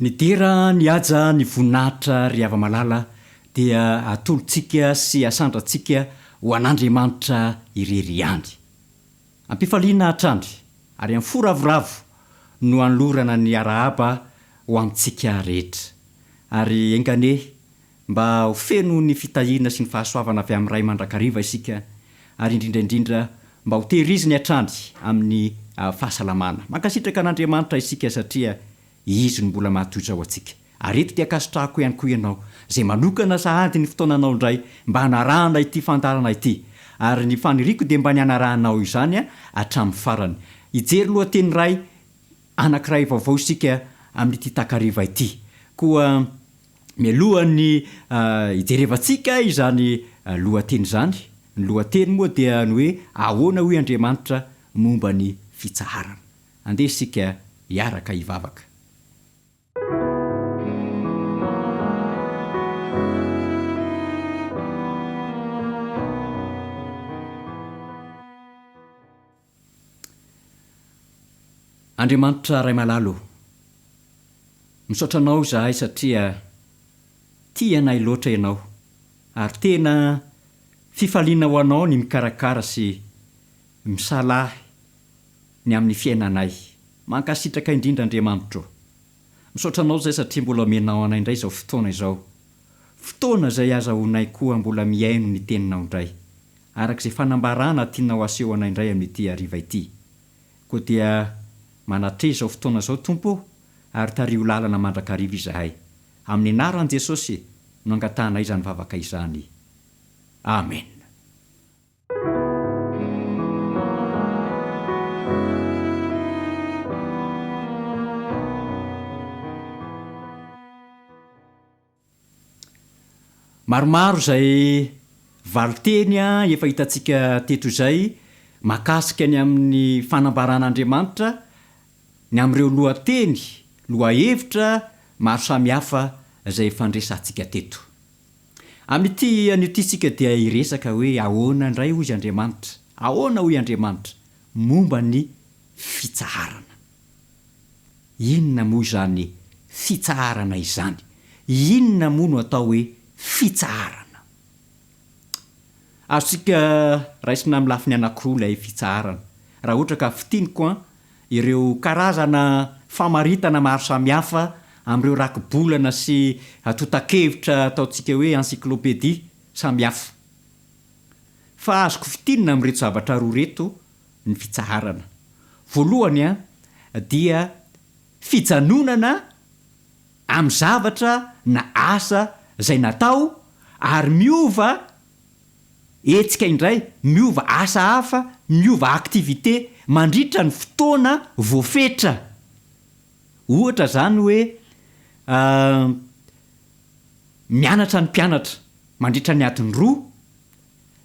Ny dera, ny haja, ny voninahitra ry hava-malala dia atolotsika sy asandrantsika ho an'Andriamanitra irery ihany. Am-pifaliana hatrany ary amin'ny fo ravoravo no anolorana ny arahaba ho amintsika rehetra. Ary enga anie mba ho feno ny fitahiana sy ny fahasoavana avy amin'ny Ray mandrakariva isika ary indrindra indrindra mba ho tehiriziny hatrany amin'ny fahasalamana. Mankasitraka an'Andriamanitra isika satria Izy no mbola mahatohitra ho antsika. Ary eto dia ankasitrahako ihany koa ianao izay manokana sahady ny fotoananao indray mba hanarahana ity fandaharana ity. Ary ny faniriako dia mba ny hanarahanao izany hatramin'ny farany. Hijery lohateny iray anankiray vaovao isika amin'ity takariva ity. Koa mialohan'ny hijerevantsika izany lohateny izany, ny lohateny moa dia ny hoe Ahoana hoy Andriamanitra momba ny fitsaharana. Andeha isika hiaraka hivavaka. Andriamanitra Ray malala ô, misaotra Anao izahay satria tia anay loatra Ianao ary tena fifaliana ho Anao ny mikarakara sy misalahy ny amin'ny fiainanay. Mankasitraka indrindra Andriamanitro. Misaotra Anao izay satria mbola omenao anay indray izao fotoana izao. Fotoana izay azahoanay koa mbola mihaino ny Teninao indray. Araka izay fanambarana tianao haseho anay indray amin'ity hariva ity. Koa dia manatreha izao fotoana izao Tompo ô, ary tariho lalana mandrakariva izahay. Amin'ny anaran'i Jesosy no angatahanay izany vavaka izany. Amena. Maromaro izay valinteny efa hitantsika teto izay mahakasika ny amin'ny fanambaran'Andriamanitra ny amin'ireo lohateny, lohahevitra maro samihafa izay efa niresahantsika teto. Amin'ity anio ity isika dia hiresaka hoe ahoana indray hozy Andriamanitra, ahoana hoy Andriamanitra momba ny fitsaharana. Inona moa izany fitsaharana izany? Inona moa no atao hoe fitsaharana? Azontsika raisina amin'ny lafiny anankiroa ilay fitsaharana. Raha ohatra ka fintiniko an, ireo karazana famaritana maro samihafa amin'ireo rakibolana sy antontan-kevitra ataontsika hoe encyclopédie samihafa. Fa azoko fintinina amin'ireto zavatra roa ireto ny fitsaharana. Voalohany dia fijanonana amin'ny zavatra na asa izay natao ary miova hetsika indray, miova asa hafa, miova activité mandritra ny fotoana voafetra. Ohatra izany hoe mianatra ny mpianatra mandritra ny adiny roa,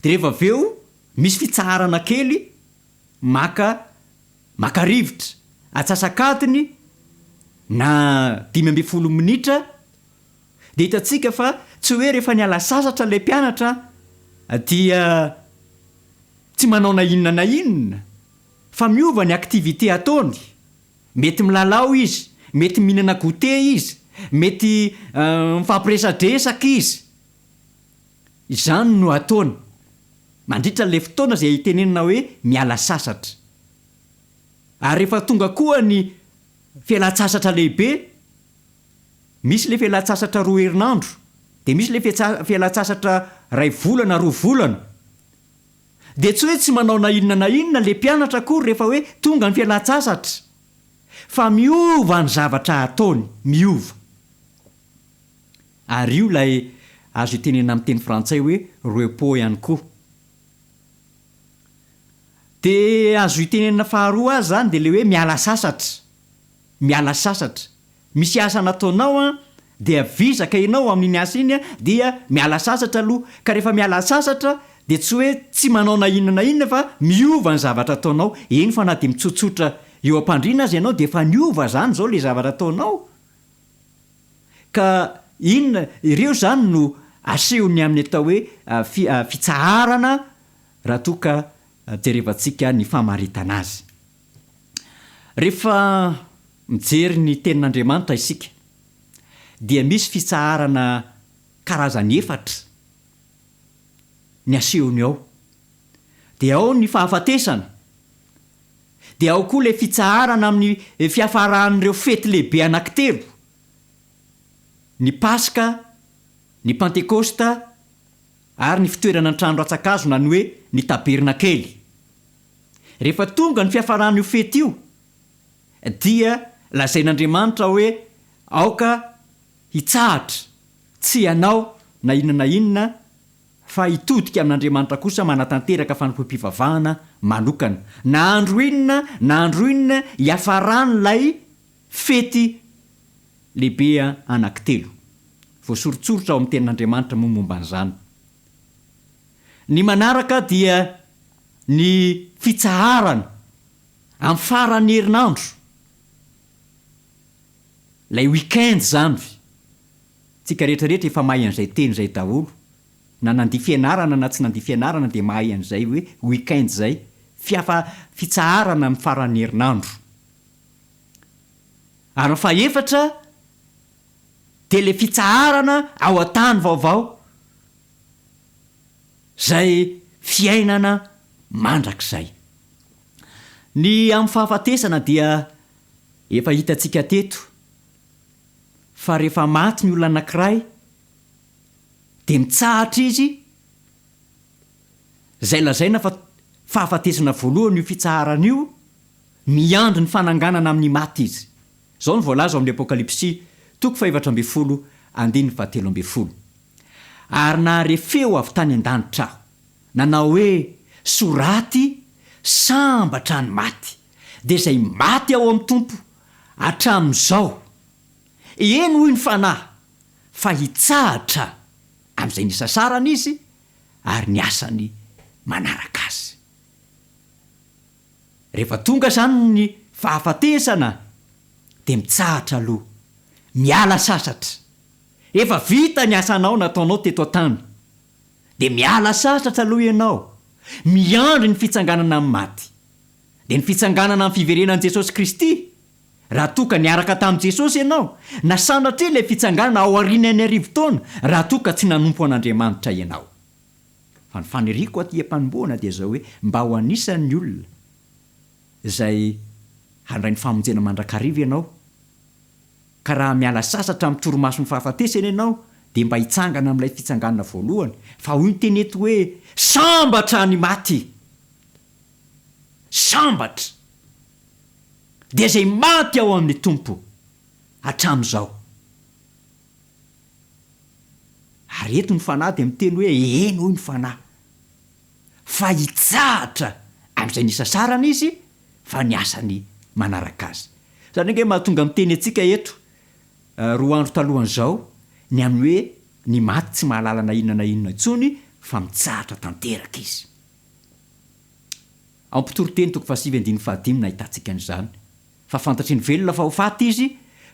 dia rehefa avy eo Misy fitsaharana kely maka maka rivotra, atsasak'adiny na 15 minitra, dia hitantsika fa tsy hoe rehefa niala sasatra ilay mpianatra dia tsy manao na inona na inona fa miova ny activité ataony, mety milalao izy, mety mihinana goûter izy, mety mifampiresadresaka izy. Izany no ataony mandritra ilay fotoana izay itenenana hoe miala sasatra. Ary rehefa tonga koa ny fialan-tsasatra lehibe, misy ilay fialan-tsasatra roa herinandro, dia misy ilay fialan-tsasatra iray volana, roa volana. Dia tsy hoe tsy manao na inona na inona ilay mpianatra akory rehefa hoe tonga ny fialan-tsasatra, fa miova ny zavatra ataony, miova. Ary io ilay azo itenenana amin'ny teny frantsay hoe repos ihany koa. Dia azo itenenana faharoa azy izany dia ilay hoe miala sasatra. Miala sasatra. Misy asa nataonao an, dia vizaka ianao amin'iny asa iny an, dia miala sasatra aloha. Ka rehefa miala sasatra dia tsy hoe tsy manao na inona na inona fa miova ny zavatra ataonao. Eny fa na dia mitsotsotra eo am-pandriana aza ianao dia efa niova izany izao ilay zavatra ataonao. Ka inona, ireo izany no asehon'ny amin'ny atao hoe fitsaharana raha toa ka jerevantsika ny famaritana azy. Rehefa mijery ny Tenin'Andriamanitra isika. dia misy fitsaharana karazany efatra ny asehony ao. Dia ao ny fahafatesana, dia ao koa ilay fitsaharana amin'ny fiafaran'ireo fety lehibe anankitelo, ny Paska, ny Pantekosta ary ny fitoerana an-trano rantsan-kazo na ny hoe ny tabernakely. Rehefa tonga ny fiafaran'io fety io dia lazain'Andriamanitra hoe aoka hitsahatra tsy hanao na inona na inona fa hitodika amin'Andriamanitra kosa manatanteraka fanompoam-pivavahana manokana na andro inona na andro inona hiafaran'ilay fety lehibe anankitelo. Voasoritsoritra ao amin'ny Tenin'Andriamanitra moa momba an'izany. Ny manaraka dia ny fitsaharana amin'ny faran'ny herinandro, ilay week-end izany. Tsika rehetra rehetra efa mahay an'izay teny izay daholo. Na nandia fianarana na tsy nandia fianarana dia mahay an'izay hoe week-end izay. Fiafa fitsaharana amin'ny faran'ny herinandro. Ary ny fahefatra dia ilay fitsaharana ao an-tany vaovao izay fiainana mandrakizay. Ny amin'ny fahafatesana dia efa hitantsika teto fa rehefa maty ny olona anankiray dia mitsahatra izy, izay lazaina fa fahafatesana voalohany io fitsaharana io, miandry ny fananganana amin'ny maty izy. Izao no voalaza ao amin'ny Apokalypsy, toko fahefatra ambin'ny folo, andininy fahatelo ambin'ny folo, Ary nahare feo avy tany an-danitra aho, nanao hoe, Soraty, Sambatra ny maty, dia izay maty ao amin'ny Tompo hatramin'izao. Eny, hoy ny Fanahy, fa hitsahatra amin'izay nisasarany izy, ary ny asany manaraka azy. Rehefa tonga izany ny fahafatesana dia mitsahatra aloha, miala sasatra. Efa vita ny asanao nataonao teto an-tany. Dia miala sasatra aloha ianao, miandry ny fitsanganana amin'ny maty. Dia ny fitsanganana amin'ny fiverenan'i Jesosy Kristy, raha toa ka niaraka tamin'i Jesosy ianao, na sanatria ilay fitsanganana ao aorian'ny arivotaona, raha toa ka tsy nanompo an'Andriamanitra ianao. Fa ny faniriako aty am-panombohana dia izao hoe mba ho anisan'ny olona izay handray ny famonjena mandrakariva ianao, ka raha miala sasatra amin'ny torimason'ny fahafatesana ianao dia mba hitsangana amin'ilay fitsanganana voalohany, fa hoy ny teny eto hoe sambatra ny maty! Sambatra! Dia izay maty ao amin'ny Tompo hatramin'izao. Ary eto ny Fanahy dia miteny hoe, Eny, hoy ny Fanahy, fa hitsahatra amin'izay nisasarany izy, fa ny asany manaraka azy. Izany ange mahatonga miteny antsika eto, roa andro talohan'izao, ny amin'ny hoe ny maty tsy mahalala na inona na inona intsony, fa mitsahatra tanteraka izy. Ao Mpitoriteny toko fahasivy andininy fahadimy no ahitantsika an'izany. Fa fantatry ny velona fa ho faty izy,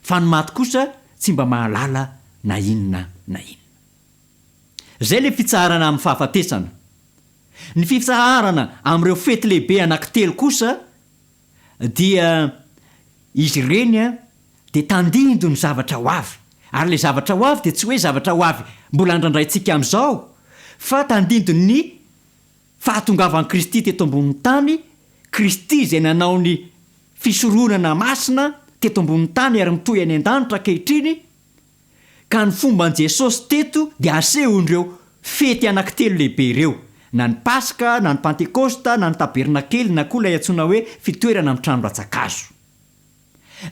fa ny maty kosa tsy mba mahalala na inona na inona. Izay ilay fitsaharana amin'ny fahafatesana. Ny fitsaharana amin'ireo fety lehibe anankitelo kosa dia izy ireny dia tandindon'ny zavatra ho avy. Ary ilay zavatra ho avy dia tsy hoe zavatra ho avy mbola andrandraintsika amin'izao, fa tandindon'ny Fahatongavan'i Kristy teto ambonin'ny tany, Kristy izay nanao ny fisoronana masina teto ambonin'ny tany ary mitohy any an-danitra ankehitriny, ka ny fomban'i Jesosy teto dia asehon'ireo fety anankitelo lehibe ireo, na ny Paska, na ny Pantekosta, na ny Tabernakely, na koa ilay antsoina hoe fitoerana amin'ny trano rantsan-kazo.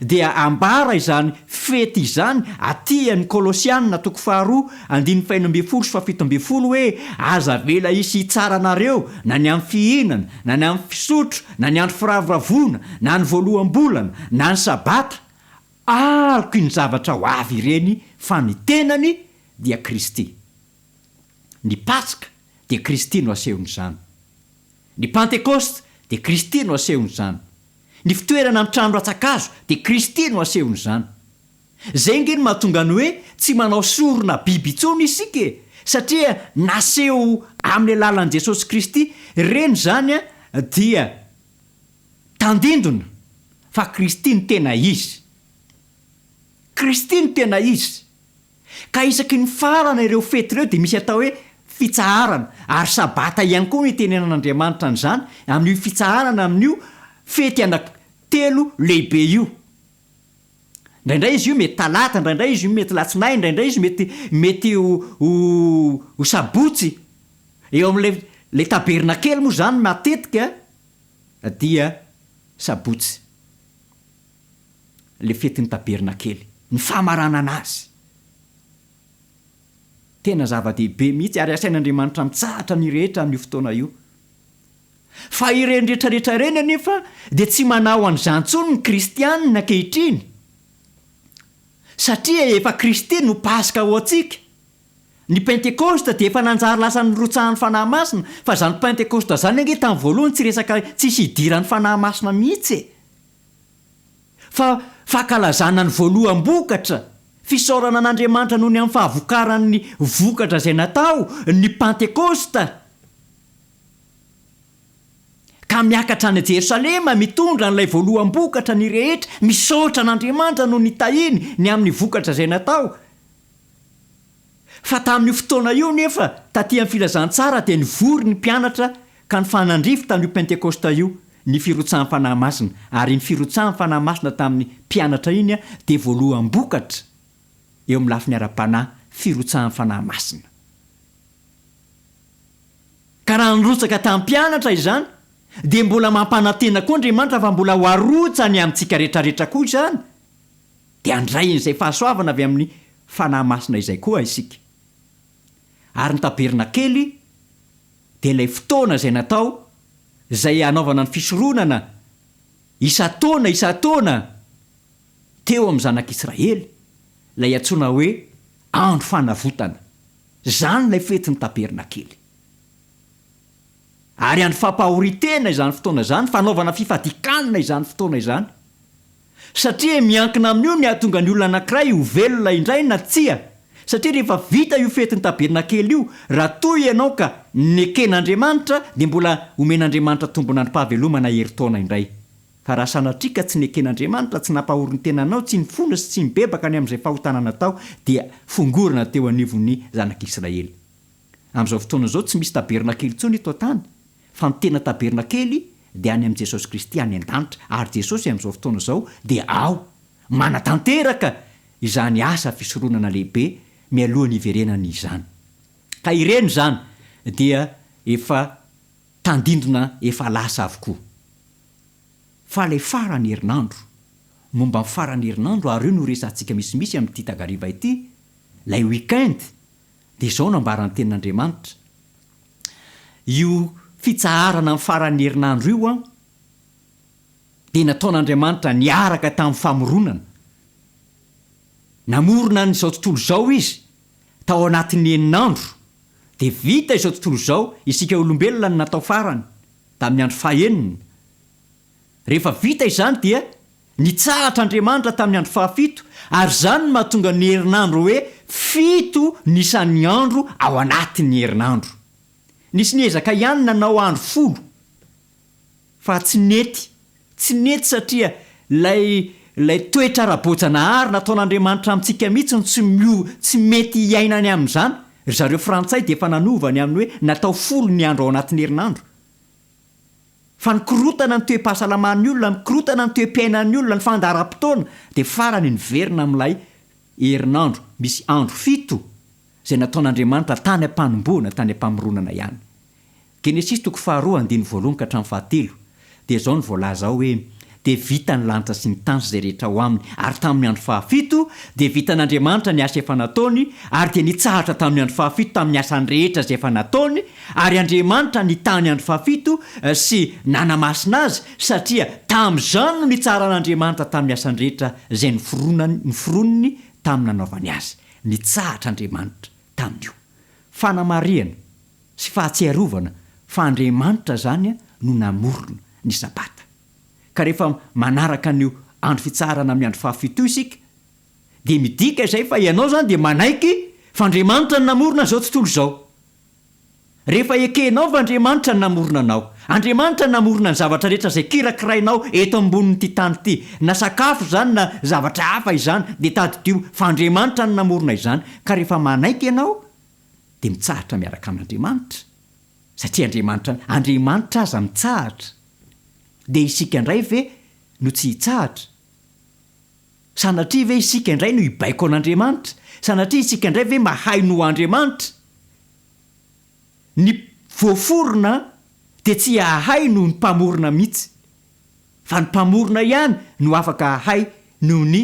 Dia ambara izany fety izany aty amin'ny Kolosiana toko faharoa andininy fahenina ambin'ny folo sy fahafito ambin'ny folo hoe, Aza avela hisy hitsara anareo na ny amin'ny fihinana, na ny amin'ny fisotro, na ny andro firavoravoana, na ny voaloham-bolana, na ny sabata, aloky ny zavatra ho avy ireny, fa ny tenany dia Kristy. Ny Paska dia Kristy no asehon'izany. Ny Pantekosta dia Kristy no asehon'izany. Ny fitoerana amin'ny trano rantsan-kazo dia Kristy no asehon'izany. Izay ange no mahatonga ny hoe tsy manao sorona biby intsony isika e! Satria naseho amin'ny alalan'i Jesosy Kristy ireny izany dia tandindona fa Kristy no tena izy. Kristy no tena izy. Ka isaky ny mifarana ireo fety ireo dia misy atao hoe fitsaharana, ary sabata ihany koa no itenenan'Andriamanitra an'izany amin'io fitsaharana amin'io fety anaky telo lehibe io. Indraindray izy io mety talata, indraindray izy io mety latsinainy, indraindray izy mety mety ho ho ho sabotsy. Eo amin'ilay ilay tabernakely moa izany matetika dia sabotsy. Ilay fetin'ny tabernakely, ny famaranana azy. Tena zava-dehibe mihitsy ary asain'Andriamanitra mitsahatra ny rehetra amin'io fotoana io. Fa ireny rehetrarehetra ireny anefa dia tsy manao an'izany intsony ny kristianina ankehitriny satria efa Kristy no Paska ho antsika. Ny Pentekosta dia efa nanjary lasa nirotsahan'ny Fanahy Masina, fa izany Pentekosta izany ange tamin'ny voalohany tsy resaka tsisy idiran'ny Fanahy Masina mihitsy e! Fa fankalazana ny voaloham-bokatra, fisaorana an'Andriamanitra noho ny amin'ny fahavokaran'ny vokatra izay natao, ny Pantekosta. Ka miakatra any Jerosalema mitondra an'ilay voaloham-bokatra ny rehetra, misaotra an'Andriamanitra noho ny tahiany ny amin'ny vokatra izay natao. Fa tamin'io fotoana io nefa, taty amin'ny Filazantsara dia nivory ny mpianatra ka nifanandrify tamin'io Pentekosta io ny firotsahan'ny Fanahy Masina, ary iny firotsahan'ny Fanahy Masina tamin'ny mpianatra iny dia voaloham-bokatra eo amin'ny lafiny ara-panahy, firotsahan'ny Fanahy Masina. Ka raha nirotsaka tamin'ny mpianatra izany, dia mbola mampanantena koa Andriamanitra fa mbola ho arotsany amintsika rehetrarehetra koa izany, dia handray an'izay fahasoavana avy amin'ny Fanahy Masina izay koa isika. Ary ny tabernakely dia ilay fotoana izay natao izay hanaovana ny fisoronana isan-taona isan-taona teo amin'ny zanak'Israely, ilay antsoina hoe andro fanavotana. Izany ilay fetin'ny tabernakely. Ary andro fampahorian-tena izany fotoana izany, fanaovana fifadian-kanina izany fotoana izany. Satria miankina amin'io ny hahatonga ny olona anankiray ho velona indray na tsia. Satria rehefa vita io fetin'ny tabernakely io, raha toa ianao ka neken'Andriamanitra, dia mbola omen'Andriamanitra tombon'androm-pahavelomana herintaona indray. Fa raha sanatria ka tsy neken'Andriamanitra, tsy nampahory ny tenanao, tsy nifona sy tsy nibebaka ny amin'izay fahotana natao, dia fongorana teo anivon'ny zanak'Israely. Amin'izao fotoana izao tsy misy tabernakely intsony eto an-tany, fa ny tena tabernakely dia any amin'i Jesosy Kristy any an-danitra, ary Jesosy amin'izao fotoana izao dia ao, manatanteraka izany asa fisoronana lehibe mialoha ny hiverenany izany. Ka ireny izany dia efa tandindona efa lasa avokoa. Fa ilay faran'ny herinandro, momba ny faran'ny herinandro, ary io no resahantsika misimisy amin'ity takariva ity, ilay week-end, dia izao no ambaran'ny Tenin'Andriamanitra, Io fitsaharana amin'ny faran'ny herinandro io an, dia nataon'Andriamanitra niaraka tamin'ny famoronana. Namorona an'izao tontolo izao Izy tao anatin'ny enina andro, dia vita izao tontolo izao, isika olombelona no natao farany, tamin'ny andro fahenina. Rehefa vita izany dia nitsahatra Andriamanitra tamin'ny andro fahafito, ary izany no mahatonga ny herinandro hoe fito ny isan'ny andro ao anatin'ny herinandro. Nisy niezaka ihany nanao andro folo, fa tsy nety. Tsy nety satria ilay ilay toetra ara-boajanahary nataon'Andriamanitra amintsika mihitsy no tsy mio tsy mety hiainany amin'izany. Ry zareo frantsay dia efa nanova ny amin'ny hoe natao folo ny andro ao anatin'ny herinandro. Fa nikorontana ny toe-pahasalaman'ny olona, nikorontana ny toe-piainan'ny olona, ny fandaharam-potoana, dia farany niverina amin'ilay herinandro misy andro fito izay nataon'Andriamanitra tany am-panombohana, tany am-pamoronana ihany. Genesisy toko faharoa andininy voalohany ka hatramin'ny fahatelo, dia izao no voalaza ao hoe, Dia vita ny lanitra sy ny tany sy izay rehetra ao aminy, ary tamin'ny andro fahafito dia vitan'Andriamanitra ny asa efa nataony, ary dia nitsahatra tamin'ny andro fahafito tamin'ny asany rehetra izay efa nataony, ary Andriamanitra nitaha ny andro fahafito sy nanamasina azy, satria tamin'izany no nitsaharan'Andriamanitra tamin'ny asany rehetra izay noforonany noforoniny tamin'ny nanaovany azy. Nitsahatra Andriamanitra tamin'io. Fanamarihana sy fahatsiarovana fa Andriamanitra izany no namorona ny Sabata. Ka rehefa manaraka an'io andro fitsaharana amin'ny andro fahafito io isika, dia midika izay fa ianao izany dia manaiky fa Andriamanitra no namorona izao tontolo izao. Rehefa ekenao fa Andriamanitra no namorona anao, Andriamanitra namorona ny zavatra rehetra izay kirakirainao eto ambonin'ity tany ity, na sakafo izany na zavatra hafa izany, dia tadidio fa Andriamanitra no namorona izany, ka rehefa manaiky ianao dia mitsahatra miaraka amin'Andriamanitra, satria Andriamanitra, Andriamanitra aza mitsahatra, dia isika indray ve no tsy hitsahatra? Sanatria ve isika indray no hibaiko an'Andriamanitra? Sanatria isika indray ve mahay noho Andriamanitra? Ny voaforona dia tsy hahay noho ny mpamorona mihitsy, fa ny mpamorona ihany no afaka hahay noho ny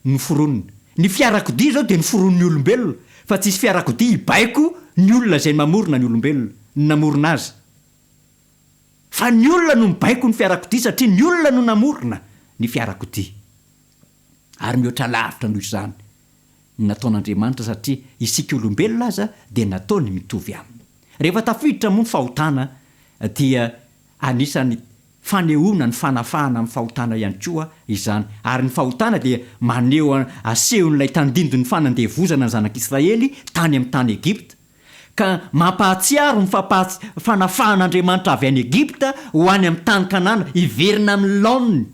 noforonina. Ny fiarakodia izao dia noforonin'ny olombelona, fa tsisy fiarakodia hibaiko ny olona izay mamorona ny olombelona, ny namorona azy. Fa ny olona no mibaiko ny fiarakodia satria ny olona no namorona ny fiarakodia. Ary mihoatra lavitra noho izany ny nataon'Andriamanitra satria isika olombelona aza dia nataony mitovy aminy. Rehefa tafiditra moa ny fahotana dia anisan'ny fanehoana ny fanafahana amin'ny fahotana ihany koa izany. Ary ny fahotana dia maneho asehon'ilay tandindon'ny fanandevozana ny zanak'Israely tany amin'ny tany Egypta. Ka mampahatsiaro ny fanafahan'Andriamanitra avy any Egypta ho any amin'ny tany Kanana, hiverina amin'ny laoniny.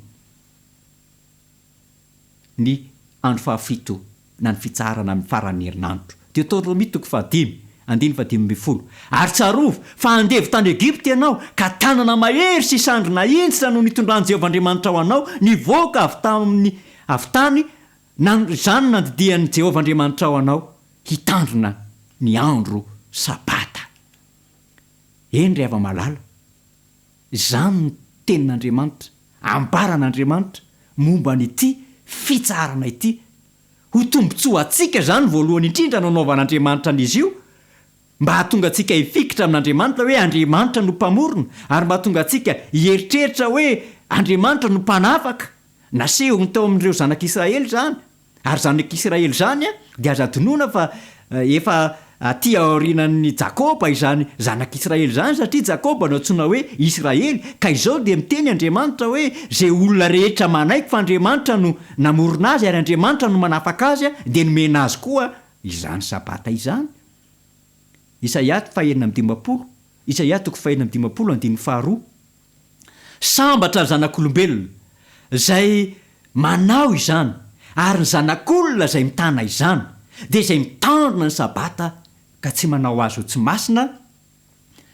Ny andro fahafito na ny fitsaharana amin'ny faran'ny herinandro. Deoteronomia toko fahadimy, andininy fahadimy ambin'ny folo. Ary tsarovy fa andevo tany Egypta ianao, ka tanana mahery sy sandry nahinjitra no nitondran'i Jehovah Andriamanitrao anao nivoaka avy tamin'ny avy tany, na izany no nandidian'i Jehovah Andriamanitrao anao hitandrina ny andro Sabata. Eny ry hava-malala, Izany no tenin'Andriamanitra, ambaran'Andriamanitra momba an'ity fitsaharana ity. Ho tombontsoa antsika izany voalohany indrindra no anaovan'Andriamanitra an'izy io, mba hahatonga antsika hifikitra amin'Andriamanitra hoe Andriamanitra no Mpamorona, ary mba hahatonga antsika hieritreritra hoe Andriamanitra no Mpanafaka. Nasehony tao amin'ireo zanak'Israely izany. Ary zanak'Israely izany dia aza adinoina fa efa aty aorianan'i Jakoba izany zanak'Israely izany satria Jakoba no antsoina hoe Israely, ka izao dia miteny Andriamanitra hoe izay olona rehetra manaiky fa Andriamanitra no namorona azy ary Andriamanitra no manafaka azy dia nomena azy koa izany Sabata izany. Isaia fahenina amby dimampolo, Isaia toko fahenina amby dimampolo andininy faharoa. Sambatra ny zanak'olombelona izay manao izany, ary ny zanak'olona izay mitana izany, dia izay mitandrina ny Sabata ka tsy manao azy ho tsy masina,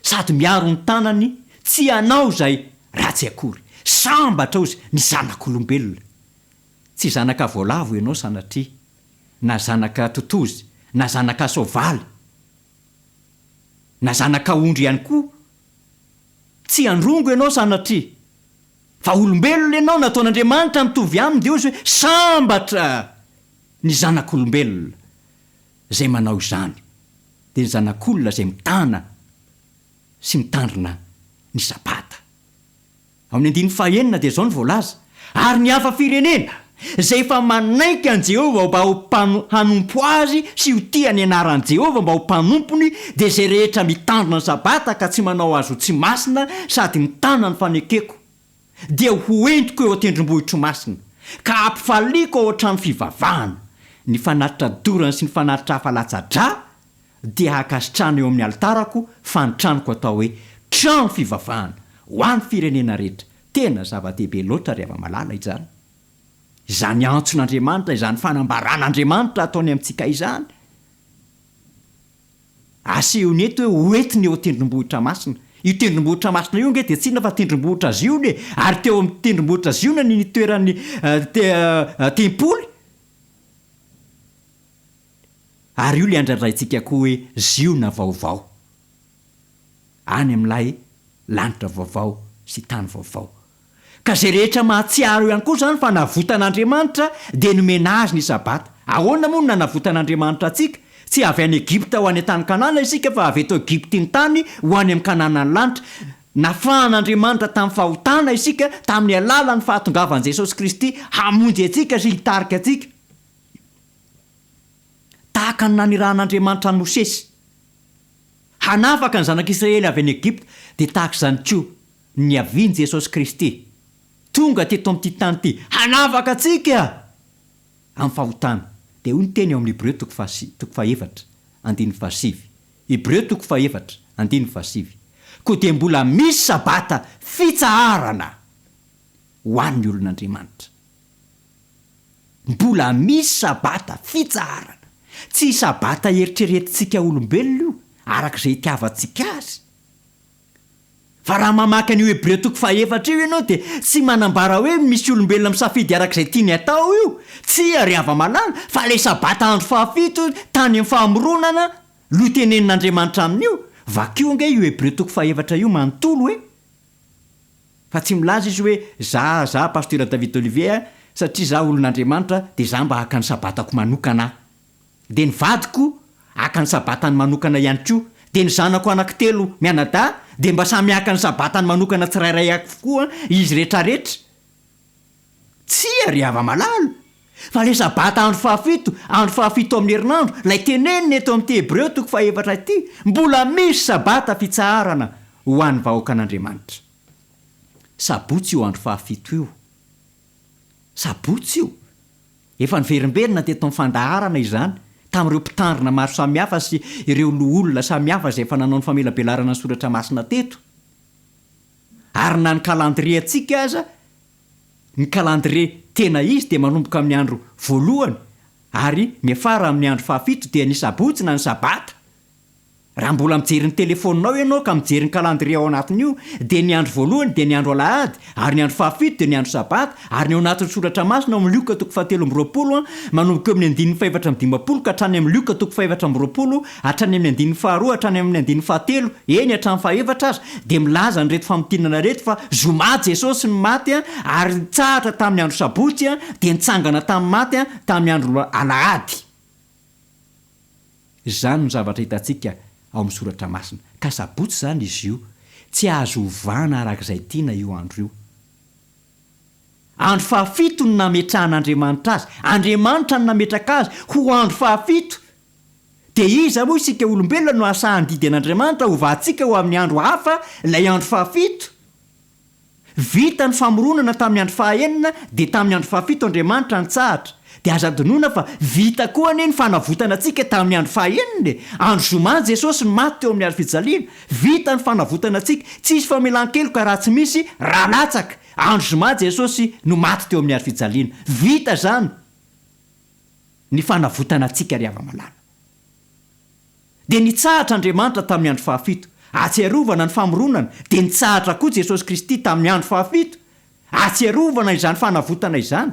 sady miaro ny tanany tsy hanao izay ratsy akory. Sambatra ozy ny zanak'olombelona. Tsy zanaka voalavo ianao sanatria, na zanaka totozy, na zanaka soavaly, na zanaka ondry ihany koa. Tsy handrongo ianao sanatria, fa olombelona ianao nataon'Andriamanitra mitovy aminy dia hoy izy hoe sambatra ny zanak'olombelona izay manao izany, dia ny zanak'olona izay mitana sy mitandrina ny sabata. Ao amin'ny andininy fahenina dia izao no voalaza, Ary ny hafa firenena, izay efa manaiky an'i Jehovah mba ho mpano, hanompo azy sy ho tia ny anaran'i Jehovah mba ho mpanompony, dia izay rehetra mitandrina ny Sabata ka tsy manao azy ho tsy masina sady mitana ny fanekeko, dia ho entiko eo an-tendrombohitro masina, ka hampifaliako ao an-trano fivavahana. Ny fanatitra dorana sy ny fanatitra hafa latsa-drà dia hankasitrahana eo amin'ny alitarako, fa ny tranoko atao hoe trano fivavahana ho an'ny firenena rehetra. Tena zava-dehibe loatra ry hava-malala izany. Izany antson'Andriamanitra, izany fanambaran'Andriamanitra ataony amintsika izany. Asehony eto hoe ho entiny eo an-tendrombohitra masina. Io tendrombohitra masina io ange dia tsy inona fa tendrombohitra Ziona e! Ary teo amin'ny tendrombohitra Ziona ny nitoeran'ny tempoly. Ary io ilay andrandraintsika koa hoe Ziona vaovao. Any amin'ilay lanitra vaovao sy tany vaovao. Ka izay rehetra mahatsiaro ihany koa izany fa navotan'Andriamanitra dia nomena azy ny Sabata. Ahoana moa no nanavotan'Andriamanitra antsika? Tsy avy any Egypta ho any an-tany Kanana isika fa avy eto Egypty ny tany ho any amin'ny Kananan'ny lanitra. Nafahan'Andriamanitra tamin'ny fahotana isika tamin'ny alalan'ny fahatongavan'i Jesosy Kristy hamonjy antsika sy hitarika antsika. Tahaka ny nanirahan'Andriamanitra an'i Mosesy hanafaka ny zanak'Israely avy any Egypta, dia tahaka izany koa ny niavian'i Jesosy Kristy tonga teto amin'ity tany ity hanafaka antsika amin'ny fahotana. Dia hoy ny teny ao amin'ny Hebreo toko fahasi, toko fahefatra, andininy fahasivy. Hebreo toko fahefatra, andininy fahasivy. Koa dia mbola misy Sabata fitsaharana ho an'ny olon'Andriamanitra. Mbola misy Sabata fitsaharana. Tsy Sabata eritreretintsika olombelona io, araka izay itiavantsika azy. Fa raha mamaky an'io Hebreo toko fahefatra io ianao dia tsy manambara hoe misy olombelona misafidy araka izay tiany hatao io. Tsia ry hava-malala, fa ilay Sabata andro fahafito tany amin'ny famoronana no tenenin'Andriamanitra amin'io. Vakio ange io Hebreo toko fahefatra io manontolo e! Fa tsy milaza izy hoe za, za Pasteur David Olivier a, satria za olon'Andriamanitra dia za mba haka ny Sabatako manokana aho. Dia ny vadiko haka ny Sabatany manokana ihany koa. Dia ny zanako anankitelo mianadahy dia mba samy haka ny Sabatany manokana tsirairay avokoa izy retraretra. Tsia ry hava-malala! Fa ilay Sabata andro fahafito, andro fahafito amin'ny herinandro, ilay tenenina eto amin'ity Hebreo toko fahefatra ity, mbola misy Sabata fitsaharana ho an'ny vahoakan'Andriamanitra. Sabotsy io andro fahafito io. Sabotsy io. Efa niverimberina teto amin'ny fandaharana izany, tamin'ireo mpitandrina maro samihafa sy ireo loholona samihafa izay efa nanao ny famelabelarana ny soratra masina teto. Ary na ny calendrier-ntsika aza, ny calendrier tena izy dia manomboka amin'ny andro voalohany ary miafara amin'ny andro fahafito dia ny sabotsy na ny sabata. Raha mbola mijery ny telefaoninao ianao ka mijery ny calendrier ao anatin'io dia ny andro voalohany dia ny andro alahady ary ny andro fahafito dia ny andro sabata ary ny ao anatin'ny soratra masina ao amin'ny Lioka toko fahatelo 23 manomboka eo amin'ny andininy fahefatra amby 50 ka hatrany amin'ny Lioka toko fahefatra amby 20 hatrany amin'ny andininy faharoa hatrany amin'ny andininy fahatelo eny hatramin'ny fahefatra aza dia milaza an'ireto famintinana ireto fa zoma Jesosy no maty ary nitsahatra tamin'ny andro sabotsy dia nitsangana tamin'ny maty tamin'ny andro alahady. Izany no zavatra hitantsika ao amin'ny soratra masina. Ka sabotsy izany izy io. Tsy azo ovana araka izay tiana io andro io. Andro fahafito no nametrahan'Andriamanitra azy. Andriamanitra no nametraka azy ho andro fahafito. Dia iza moa isika olombelona no hahasahy handidy an'Andriamanitra hovantsika ho amin'ny andro hafa ilay andro fahafito? Vita ny famoronana tamin'ny andro fahaenina, dia tamin'ny andro fahafito Andriamanitra nitsahatra. Dia aza adinoina fa vita koa anie ny fanavotana antsika tamin'ny andro fahaenina e! Andro zoma Jesosy no maty teo amin'ny hazo fijaliana. Vita ny fanavotana antsika. Tsy hisy famelan-keloka raha tsy misy rà latsaka. Andro zoma Jesosy no maty teo amin'ny hazo fijaliana. Vita izany ny fanavotana antsika ry hava-malala. Dia nitsahatra Andriamanitra tamin'ny andro fahafito. Ahatsiarovana ny famoronana, dia nitsahatra koa Jesosy Kristy tamin'ny andro fahafito. Ahatsiarovana izany fanavotana izany.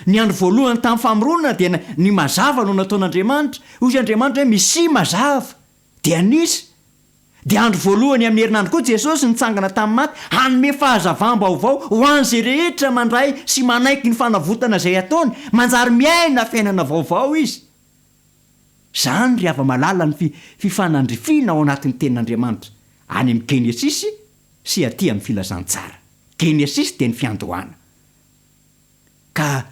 Ny andro voalohany tamin'ny famoronana dia ny mazava no nataon'Andriamanitra. Hoy Andriamanitra hoe misia mazava. Dia nisy. Dia andro voalohany amin'ny herinandro koa Jesosy nitsangana tamin'ny maty hanome fahazavam-baovao ho an'izay rehetra mandray sy manaiky ny fanavotana izay ataony. Manjary miaina fiainana vaovao izy. Izany ry hava-malala ny fifanandrifiana ao anatin'ny Tenin'Andriamanitra, any amin'ny Genesisy sy aty amin'ny Filazantsara. Genesisy dia ny fiandohana. Ka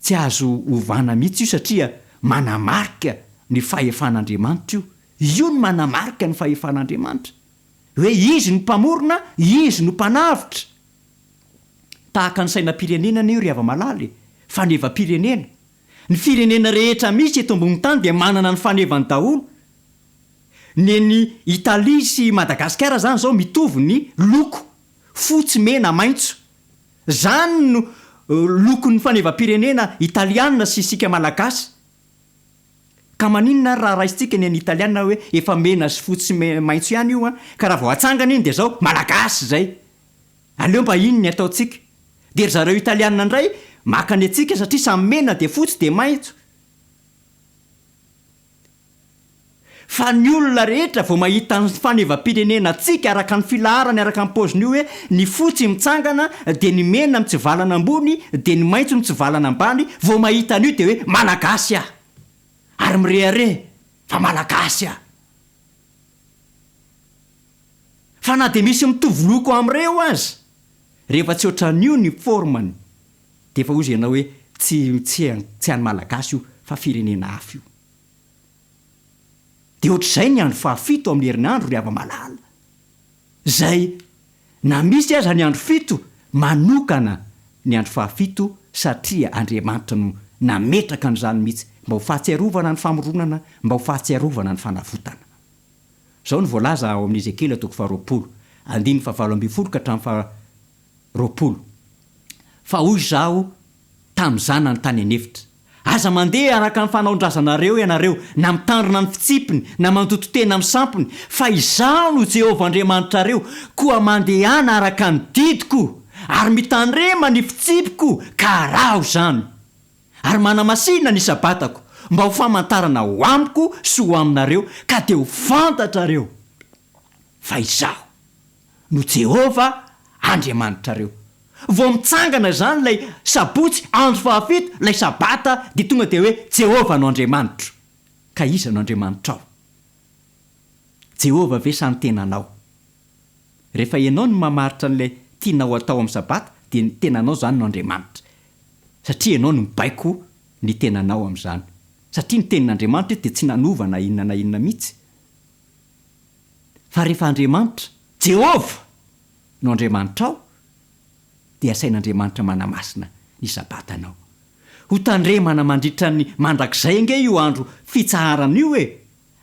tsy azo ovana mihitsy io satria manamarika ny fahefan'Andriamanitra io. Io no manamarika ny fahefan'Andriamanitra. Hoe Izy no Mpamorona, Izy no Mpanavotra. Tahaka ny sainam-pirenena anie io ry hava-malala e! Fanevam-pirenena. Ny firenena rehetra misy eto ambony tany dia manana ny fanevany daholo. Ny an'i Italie sy Madagasikara zany zao mitovy ny loko, fotsy, mena, maitso. Zany no lokon'ny fanevam-pirenena italiana sy isika malagasy. Ka maninona ary raha raisintsika ny an'ny italiana hoe efa mena sy fotsy sy maitso ihany io an, ka raha vao atsangana iny dia zao malagasy zay. Aleo mba iny ny ataontsika. Dia ry zareo italiana indray maka ny antsika satria samy mena dia fotsy dia maitso. Fa ny olona rehetra vao mahita ny fanevam-pirenena antsika araka ny filaharany araka ny paoziny io hoe ny fotsy mitsangana dia ny mena mitsivalana ambony dia ny maitso mitsivalana ambany vao mahita an'io dia hoe malagasy aho ary mirehareha fa malagasy aho. Fa na dia misy mitovy loko amin'ireo aza, rehefa tsy ohatran'io ny forme-ny, dia efa hozy ianao hoe tsy tsy tsy an'ny Malagasy io fa firenena hafa io. Dia ohatr'izay ny andro fahafito amin'ny herinandro ry hava-malala. Izay na misy aza ny andro fito, manokana ny andro fahafito satria Andriamanitra no. nametraka an'izany mihitsy, mba ho fahatsiarovana ny famoronana, mba ho fahatsiarovana ny fanavotana. Izao no voalaza ao amin'ny Ezekiela toko faharoapolo, andininy fahavalo ambinifolo ka hatramin'ny faha 20, Fa hoy izaho tamin'ny zanany tany an'efitra, Aza mandeha araka ny fanaon-drazanareo ianareo, na mitandrina ny fitsipiny, na mandoto tena amin'ny sampiny, fa Izaho no Jehovah Andriamanitrareo, koa mandehana araka ny didiko, ary mitandrema ny fitsipiko ka araho izany. Ary manamasina ny Sabatako, mba ho famantarana ho amiko sy ho aminareo, ka dia ho fantatrareo fa Izaho no Jehovah Andriamanitrareo. Vao mitsangana izany ilay sabotsy, andro fahafito, ilay sabata, dia tonga dia hoe Jehovah no Andriamanitro. Ka iza no Andriamanitrao? Jehovah ve sa ny tenanao? Rehefa ianao no mamaritra an'ilay tianao atao amin'ny sabata, dia ny tenanao izany no Andriamanitra. Satria ianao no mibaiko ny tenanao amin'izany. Satria ny tenin'Andriamanitra eto dia tsy nanova na inona na inona mihitsy. Fa rehefa Andriamanitra, Jehovah, no Andriamanitrao, dia asain'Andriamanitra manamasina ny Sabatanao. Ho tandremana mandritra ny mandrakizay ange io andro fitsaharana io e!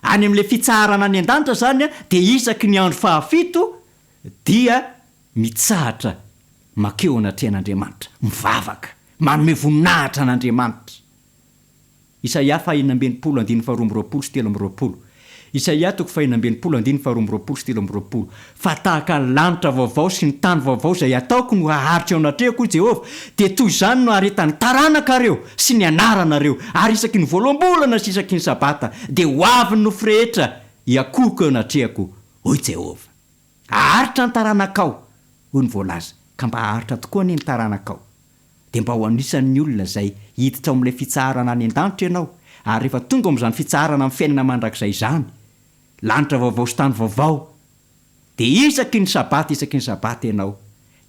Any amin'ilay fitsaharana any an-danitra izany dia isaky ny andro fahafito dia mitsahatra mankeo anatrehan'Andriamanitra, mivavaka, manome voninahitra an'Andriamanitra. Isaia faha-66 andininy faha-22 sy 23 Isaia toko faha-66 andininy faha-22 sy 23 Fa tahaka ny lanitra vaovao sy ny tany vaovao izay ataoko no haharitra eo anatrehako, hoy Jehovah, dia toy izany no haharetan'ny taranakareo sy ny anaranareo, ary isaky ny voaloham-bolana sy isaky ny sabata dia ho avy ny nofo rehetra hiakohoka eo anatrehako, hoy Jehovah. Haharitra ny taranakao, hoy ny voalaza, ka mba haharitra tokoa anie ny taranakao. Dia mba ho anisan'ny olona izay hiditra ao amin'ilay fitsaharana any an-danitra ianao, ary rehefa tonga ao amin'izany fitsaharana amin'ny fiainana mandrakizay izany, lanitra vaovao sy tany vaovao, dia isaky ny Sabata isaky ny Sabata ianao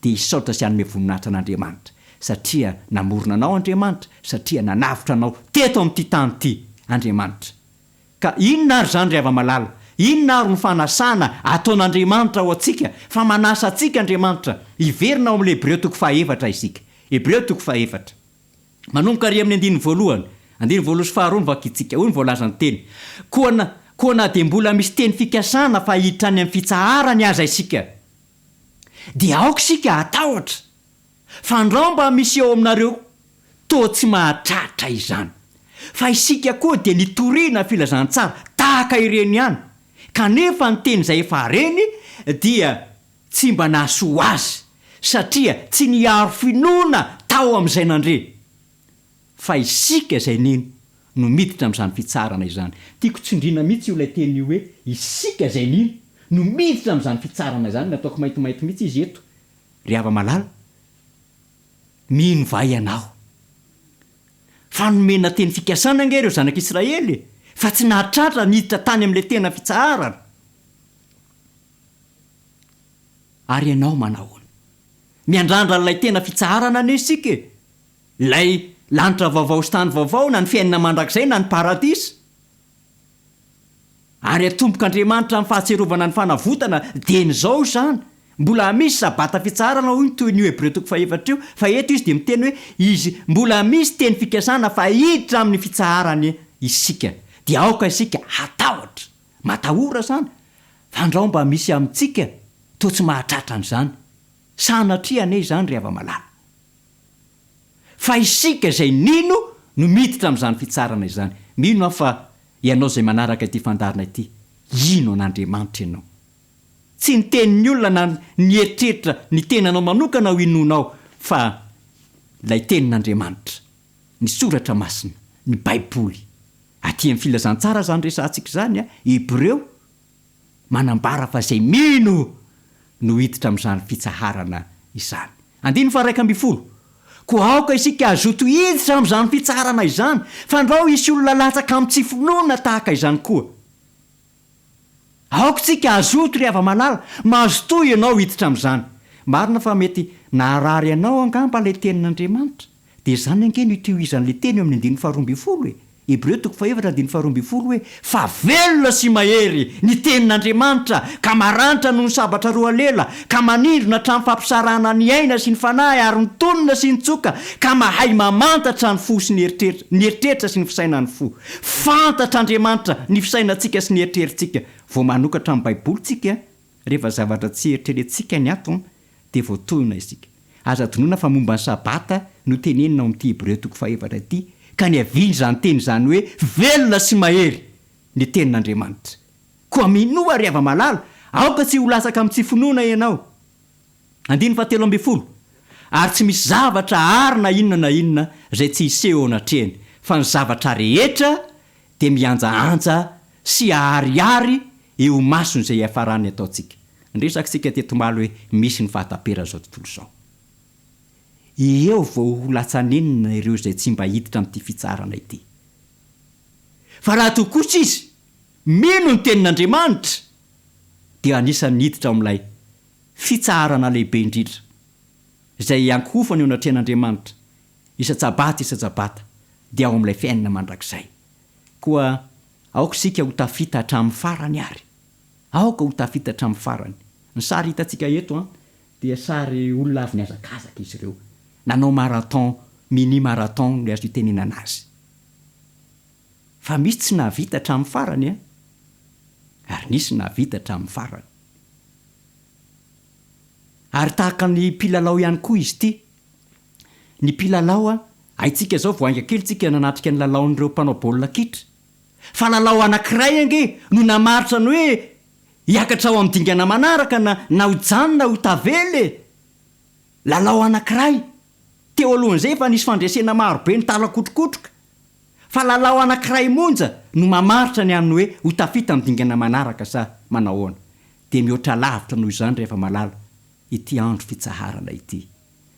dia hisaotra sy hanome voninahitra an'Andriamanitra, satria namorona anao Andriamanitra, satria nanavotra anao teto amin'ity tany ity Andriamanitra. Ka inona ary izany ry hava-malala? Inona ary no fanasana ataon'Andriamanitra ho antsika? Fa manasa antsika Andriamanitra hiverina ao amin'ilay Hebreo toko fahaefatra isika. Hebreo toko fahaefatra. Manomboka ary amin'ny andininy voalohany. Andininy voalohany sy faharoa no vakintsika. Hoy ny voalazan'ny teny, Koa na, koa na dia mbola misy teny fikasana fa hiditra any amin'ny fitsaharany aza isika, dia aoka isika hatahotra, Fandrao mba misy eo aminareo toa tsy mahatratra izany. Fa isika koa dia nitoriana filazantsara tahaka ireny ihany, kanefa ny teny izay efa reny dia tsy mba nahasoa azy, satria tsy niharo finoana tao amin'izay nandre. Fa isika izay nino no miditra amin'izany fitsarana izany. Tiako tsindriana mihitsy io ilay teny io hoe isika izay nino no miditra amin'izany fitsarana izany, nataoko maintimainty mihitsy izy eto. Ry hava-malala, mino va ianao? Fa nomena teny fikasana ange ireo zanak'Israely e, fa tsy nahatratra niditra tany amin'ilay tena fitsaharana. Ary ianao manahoana? Miandrandra an'ilay tena fitsaharana anie isika e! Ilay lanitra vaovao sy tany vaovao, na ny fiainana mandrakizay, na ny paradisa. Ary atombok'Andriamanitra amin'ny fahatsiarovana ny fanavotana dieny izao izany. Mbola misy Sabata fitsaharana hoy ny tohin'io Hebreo toko fahefatra io, fa eto izy dia miteny hoe izy mbola misy teny fikasana fa hiditra amin'ny fitsaharany isika. Dia aoka isika hatahotra. Matahora izany, fandrao mba misy amintsika toa tsy mahatratra an'izany. Sanatria anie izany ry hava-malala. Fa isika izay nino no miditra amin'izany fitsarana izany. Mino aho fa ianao izay manaraka ity fandaharana ity, hino an'Andriamanitra ianao. Tsy ny tenin'ny olona na ny eritreritra ny tenanao manokana ho inoanao fa ilay tenin'Andriamanitra, ny Soratra Masina, ny Baiboly. Aty amin'ny Filazantsara izany resahantsika izany, Hebreo, manambara fa izay mino no hiditra amin'izany fitsaharana izany. Andininy faha-11, Koa aoka isika hazoto hiditra amin'izany fitsaharana izany, fandrao hisy olona latsaka amin'ny tsy finoana tahaka izany koa. Aoka isika hazoto ry hava-malala, mazotoa ianao hiditra amin'izany. Marina fa mety naharary anao angamba ilay tenin'Andriamanitra. Dia izany ange no itohizan'ilay teny eo amin'ny andininy faharoa ambinifolo e! Hebreo toko fahefatra andininy faharoambinifolo hoe, Fa velona sy mahery ny tenin'Andriamanitra, ka maranitra noho ny sabatra roa lela, ka manindrona hatramin'ny fampisarahana ny aina sy ny fanahy ary ny tonona sy ny tsoka, ka mahay mamantatra ny fo sy ny eritreritra, ny eritreritra sy ny fisainan'ny fo. Fantatr'Andriamanitra ny fisainantsika sy ny eritreritsika. Vao manokatra ny Baiboly tsika, rehefa zavatra tsy eritreretintsika ny ato, dia voatohina isika. Aza adinoina fa momba ny Sabata no tenenina ao amin'ity Hebreo toko fahefatra ity, ka niavian'izany teny izany hoe velona sy mahery ny tenin'Andriamanitra. Koa minoa ry hava-malala, aoka tsy ho latsaka amin'ny tsy finoana ianao. Andininy fahatelo ambinifolo, Ary tsy misy zavatra àry na inona na inona izay tsy hiseho eo anatrehany, fa ny zavatra rehetra dia mihanjahanja sy aharihary eo imason'izay hiafaran'ny ataontsika. Niresaka isika teto omaly hoe misy ny fahataperan'izao tontolo izao. Eo vao ho latsa-nenina ireo izay tsy mba hiditra amin'ity fitsaharana ity. Fa raha toa kosa izy mino ny tenin'Andriamanitra dia anisan'ny hiditra ao amin'ilay fitsaharana lehibe indrindra izay hiankohofana eo anatrehan'Andriamanitra isa-tsabata isa-tsabata dia ao amin'ilay fiainana mandrakizay. Koa aoka isika ho tafita hatramin'ny farany ary. Aoka ho tafita hatramin'ny farany. Ny sary hitantsika eto an, dia sary olona avy nihazakazaka izy ireo. Nanao marathon, mini marathon no azo itenenana azy. Fa misy tsy nahavita hatramin'ny farany an! Ary nisy nahavita hatramin'ny farany. Ary tahaka ny mpilalao ihany koa izy ity. Ny mpilalao an, haintsika izao vao hainga kely tsika nanatrika ny lalaon'ireo mpanao baolina kitra. Fa lalao anankiray ange no namaritra ny hoe hiakatra ao amin'ny dingana manaraka na na ho janona ho tavela e! Lalao anankiray. Teo alohan'izay efa nisy fandresena maro be nitalakotrokotroka. Fa lalao anankiray monja no mamaritra ny amin'ny hoe ho tafita amin'ny dingana manaraka sa manao ahoana. Dia mihoatra lavitra noho izany rehefa malala ity andro fitsaharana ity.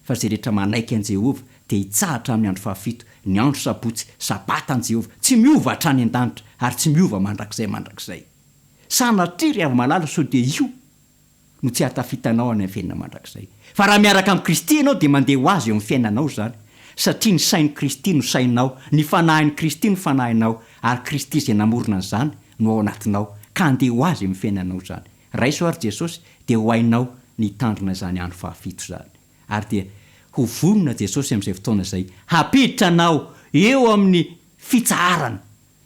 Fa izay rehetra manaiky an'i Jehovah dia hitsahatra amin'ny andro fahafito, ny andro sabotsy, sabata an'i Jehovah, tsy miova hatrany an-danitra ary tsy miova mandrakizay mandrakizay. Sanatria ry hava-malala sao dia io no tsy hahatafita anao any amin'ny fiainana mandrakizay. Fa raha miaraka amin'i Kristy ianao dia mandeha ho azy eo amin'ny fiainanao izany, satria ny sain'i Kristy no sainao, ny fanahin'i Kristy no fanahinao, ary Kristy izay namorona an'izany no ao anatinao, ka handeha ho azy eo amin'ny fiainanao izany. Raiso ary Jesosy dia ho hainao ny hitandrina izany andro fahafito izany. Ary dia ho vonona Jesosy amin'izay fotoana izay hampiditra anao eo amin'ny fitsaharana.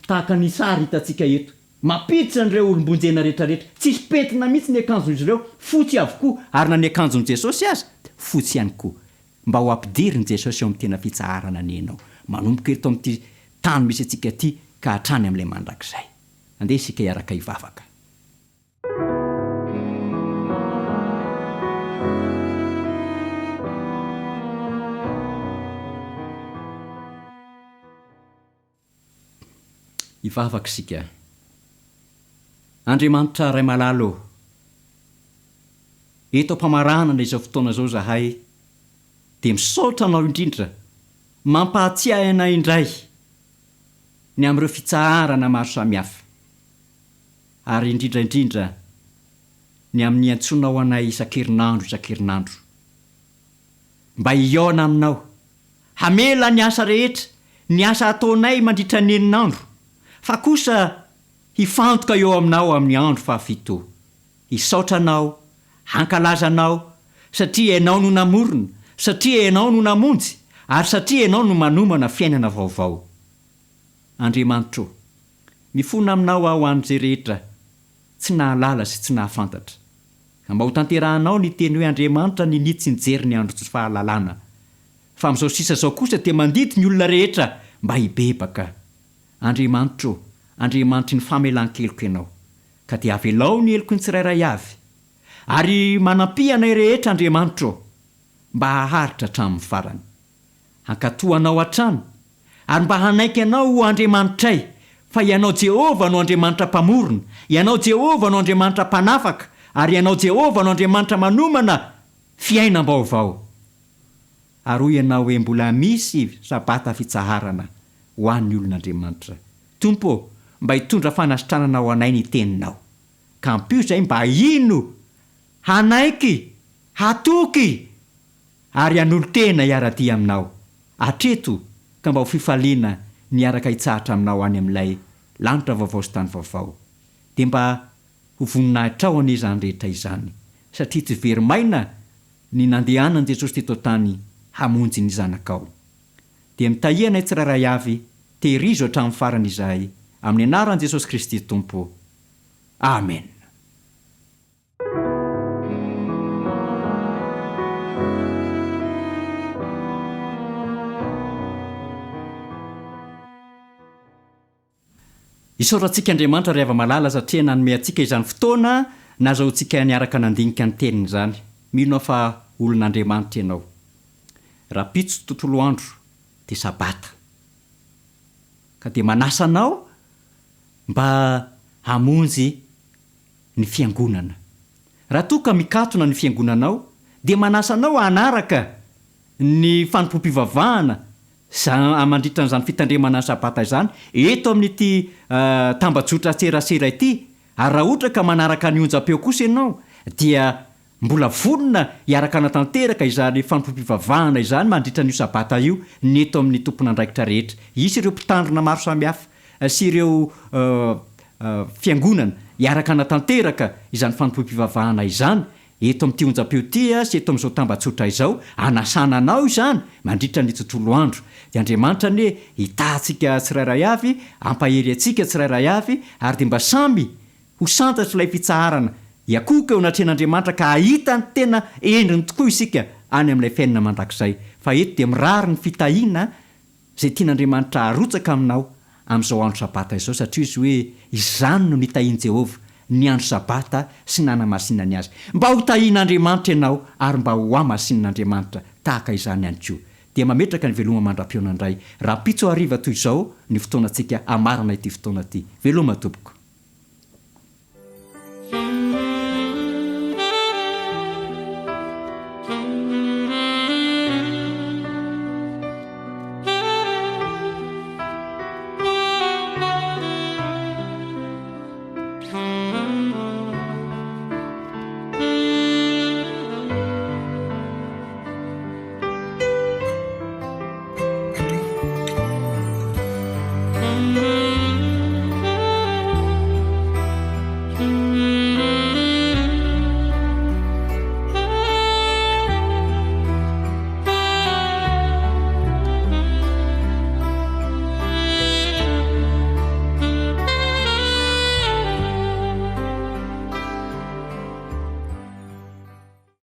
Tahaka ny sary hitantsika eto. Mampiditra an'ireo olom-bonjena rehetrarehetra. Tsisy pentina mihitsy ny akanjon'izy ireo, fotsy avokoa, ary na ny akanjon'i Jesosy aza, fotsy ihany koa. Mba ho ampidirin'i Jesosy eo amin'ny tena fitsaharana anie ianao, manomboka eto amin'ity tany misy antsika ity ka hatrany amin'ilay mandrakizay. Andeha isika hiaraka hivavaka. Hivavaka isika. Andriamanitra Ray malala ô, eto am-pamaranana izao fotoana izao izahay dia misaotra Anao indrindra mampahatsiahy anay indray ny amin'ireo fitsaharana maro samihafa ary indrindra indrindra ny amin'ny iantsoanao anay isan-kerinandro isan-kerinandro mba hihaona Aminao Hamela ny asa rehetra, ny asa ataonay mandritra ny enin'andro, fa kosa hifantoka eo aminao amin'ny andro fahafito. Hisaotra Anao, hankalaza Anao, satria Ianao no namorona, satria Ianao no namonjy, ary satria Ianao no manomana fiainana vaovao. Andriamanitro ô, mifona Aminao aho ho an'izay rehetra tsy nahalala sy tsy nahafantatra. Ka mba ho tanterahanao ny teny hoe Andriamanitra ninia tsy nijery ny andro tsy fahalalana. Fa amin'izao sisa izao kosa dia mandidy ny olona rehetra mba hibebaka. Andriamanitro ô, Andriamanitry ny famelan-keloka Ianao. Ka dia avelao ny heloky ny tsirairay avy. Ary manampia anay rehetra Andriamanitro ô, mba haharitra hatramin'ny farany. Hankatò Anao hatrany, ary mba hanaiky Anao ho Andriamanitray, fa Ianao Jehovah no Andriamanitra Mpamorona, Ianao Jehovah no Andriamanitra Mpanafaka, ary Ianao Jehovah no Andriamanitra manomana fiainam-baovao. Ary hoy Ianao hoe mbola misy Sabata fitsaharana ho an'ny olon'Andriamanitra. Tompo ô, mba hitondra fanasitranana ho anay ny Teninao. Ka ampio izahay mba hino, hanaiky, hatoky! ary hanolo-tena hiara-dia aminao hatreto ka mba ho fifaliana ny hiaraka hitsahatra aminao any amin'ilay lanitra vaovao sy tany vaovao. Dia mba ho voninahitrao anie izany rehetra izany, satria tsy very maina ny nandehanan'i Jesosy teto an-tany hamonjy ny zanakao. Dia mitahia anay tsirairay avy, tehirizo hatramin'ny farany izahay, amin'ny anaran'i Jesosy Kristy Tompo. Amena. Isaorantsika Andriamanitra ry hava-malala satria nanome antsika izany fotoana nazahoantsika niaraka nandinika ny Teniny izany. Mino aho fa olon'Andriamanitra ianao. Rahampitso tontolo andro dia Sabata. Ka dia manasa anao mba hamonjy ny fiangonana. Raha toa ka mikatona ny fiangonanao dia manasa anao hanaraka ny fanompoam-pivavahana za mandritra an'izany fitandremana ny Sabata izany eto amin'ity tambajotran-tserasera ity, ary raha ohatra ka manaraka ny onjam-peo kosa ianao dia mbola vonona hiaraka hanatanteraka izany fanompoam-pivavahana izany mandritra an'io Sabata io ny eto amin'ny tompon'andraikitra rehetra. Hisy ireo mpitandrina maro samihafa sy ireo fiangonana hiaraka hanatanteraka izany fanompoam-pivavahana izany Eto amin'ity onjam-peo ity sy eto amin'izao tambajotra izao, anasana anao izany mandritra ny tontolo andro. Dia Andriamanitra anie hitaha antsika tsirairay avy, hampahery antsika tsirairay avy, ary dia mba samy ho santatr'ilay fitsaharana hiakohoka eo anatrehan'Andriamanitra ka hahita ny tena endriny tokoa isika any amin'ilay fiainana mandrakizay. Fa eto dia mirary ny fitahiana izay tian'Andriamanitra harotsaka aminao amin'izao andro Sabata izao, satria izy hoe, Izany no nitahian'i Jehovah ny andro Sabata sy nanamasinany azy. Mba hotahian'Andriamanitra ianao ary mba hohamasinin'Andriamanitra tahaka izany ihany koa. Dia mametraka ny veloma mandra-pihaona indray rahampitso hariva toy izao ny fotoanantsika hamarana ity fotoana ity. Veloma tompoko.